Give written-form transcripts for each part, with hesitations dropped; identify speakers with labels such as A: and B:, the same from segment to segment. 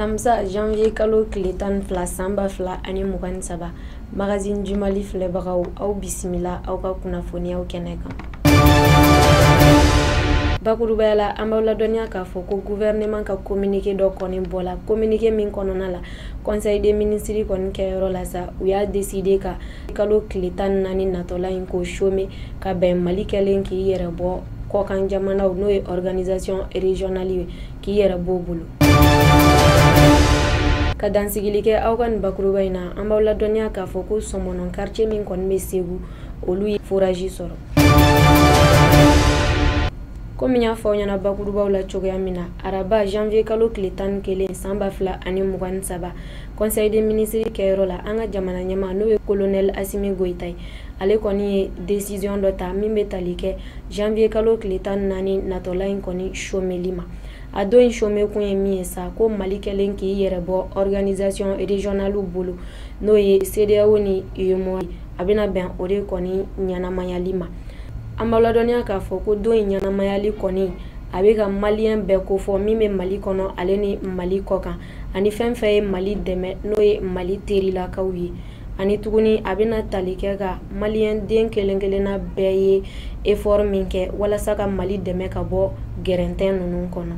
A: Alamisa janvier kalo tile 12 san 2023, Magazine du Mali filɛbagaw, aw bisimila aw ka kunnafoniyaw kɛnɛ kan. Bakurubaya la, an b'aw ladɔnniya k'a fɔ ko gouvernement ka communiqué dɔ kɔni bɔla, communiqué min kɔnɔna la, conseil des ministres kɔni kɛyɔrɔ la sa, u y'a décidé ka kalo tile 14 natɔla in k'o chômer ka bɛn Mali kɛlen k'i yɛrɛ bɔ kɔkan jamanaw, n'o ye organisation régionale ye, k'i yɛrɛ b'o bolo. Ka dansigili kɛ aw ka nin bakuruba in na, an b'aw ladɔnniya k'a fɔ ko Sɔmɔnɔ quartier min kɔni bɛ Segu, olu ye forage sɔrɔ. Komi y'a fɔ aw ɲɛna bakurubaw la cogoya min na, araba janvier kalo tile 11 san 2023, conseil des ministres kɛyɔrɔ la, an ka jamana ɲɛmaa, n'o ye colonel Assimi Goïta ye, ale kɔni ye décision dɔ ta min bɛ tali kɛ janvier kalo tile 14 natɔla in kɔni chômeli ma. A don in chômer kun ye min ye sa, ko Mali kɛlen k'i yɛrɛ bɔ organisation régionale bolo, n'o ye CEDEAO ni UEMOA, a bɛna bɛn o de kɔni ɲɛnamayali ma. An b'aw ladɔnniya k'a fɔ ko don in ɲɛnamayali kɔni a bɛ ka maliyɛn bɛɛ kofɔ min bɛ Mali kɔnɔ ale ni Mali kɔ kan, ani fɛn fɛn ye Mali dɛmɛ, n'o ye Mali terilakaw ye. Ani tuguni a bɛna tali kɛ ka maliyɛn den kelen kelenna bɛɛ ye effort min kɛ walasa ka Mali dɛmɛ ka bɔ gɛrɛntɛn ninnu kɔnɔ.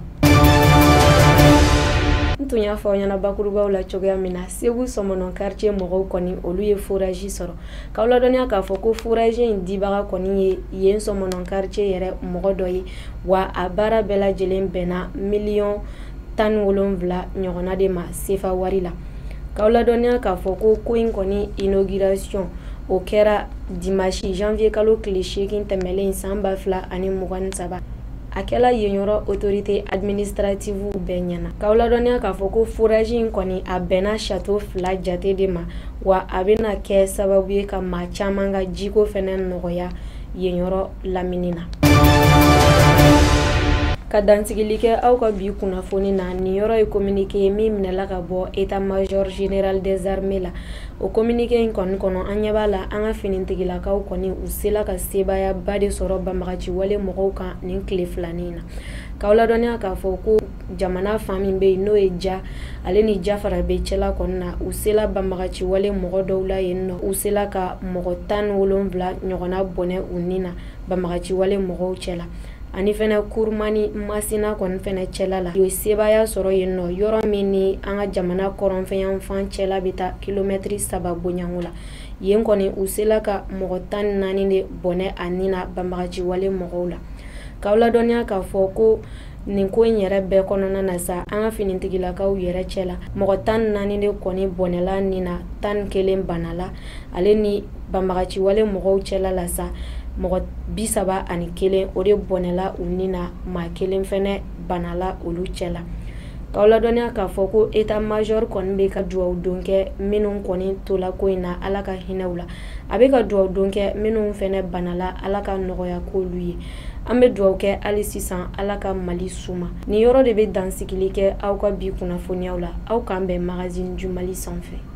A: N tun y'a fɔ aw ɲɛna bakurubaw la cogoya min na, Segu Sɔmɔnɔ quartier mɔgɔw kɔni, olu ye forage sɔrɔ. K'aw ladɔnniya k'a fɔ ko forage in dibaga kɔni ye yen Sɔmɔnɔ quartier yɛrɛ mɔgɔ dɔ ye, wa a baara bɛɛ lajɛlen bɛnna miliyɔn 17 ɲɔgɔnna de ma sefa wari la. K'aw ladɔnniya k'a fɔ ko ko in kɔni inauguration o kɛra dimanche janvier kalo tile 8 tɛmɛlen san 2023. A kɛla yen yɔrɔ autorité administrative bɛɛ ɲɛna. K'aw ladɔnniya k'a fɔ ko forage in kɔni a bɛnna château 2 jate de ma, wa a bɛna kɛ sababu ye ka maa caman ka jiko fɛnɛ nɔgɔya yen yɔrɔ lamini na. Ka dansigili kɛ aw ka bi kunnafoni na, nin yɔrɔ ye communiqué ye min minɛla ka bɔ état major général des armées la. O communiqué in kɔni kɔnɔ, an ɲɛ b'a la an ka finitigilakaw kɔni, u sela ka sebaayaba de sɔrɔ banbagaci wale mɔgɔw kan nin tile filanin na. K'aw ladɔnniya k'a fɔ ko jamana fan min bɛ yen, n'o ye Ja ale ni Jafarabe cɛla kɔni na, u sela banbagaci wale mɔgɔ dɔw la yen nɔ, u sela ka mɔgɔ 17 ɲɔgɔnna bɔnɛ u ni na banbagaci wale mɔgɔw cɛla. Ani fɛnɛ Kurumani Masina kɔni fɛnɛ cɛla la, u ye sebaaya sɔrɔ yen nɔ, yɔrɔ min ni an ka jamana kɔrɔnfɛyanfan cɛla bɛ taa kilomɛtiri 3 bonyanko la. Yen kɔni u sela ka mɔgɔ 14 de bɔnɛ a ni na banbagaci wale mɔgɔw la. K'aw ladɔnniya k'a fɔ ko nin ko in yɛrɛ bɛɛ kɔnɔna na sa, an ka finitigilakaw yɛrɛ cɛ la, mɔgɔ 14 de kɔni bɔnɛla nin na, 11 banala. Ale ni banbagaci wale mɔgɔw cɛla la sa, mɔgɔ 31 o de bɔnɛla u ni na, maa kelen fɛnɛ banala olu cɛ la. K'aw ladɔnniya k'a fɔ ko état major kɔni bɛ ka duwawu don kɛ minnu kɔni tola ko in na, Ala ka hinɛ u la. A bɛ ka duwawu don kɛ minnu fɛnɛ banala, Ala ka nɔgɔya k'olu ye. An bɛ duwawu kɛ hali sisan, Ala ka Mali suma. Nin yɔrɔ de bɛ dansigili kɛ aw ka bi kunnafoniyaw la. Aw k'an bɛn Magazine du Mali sanfɛ.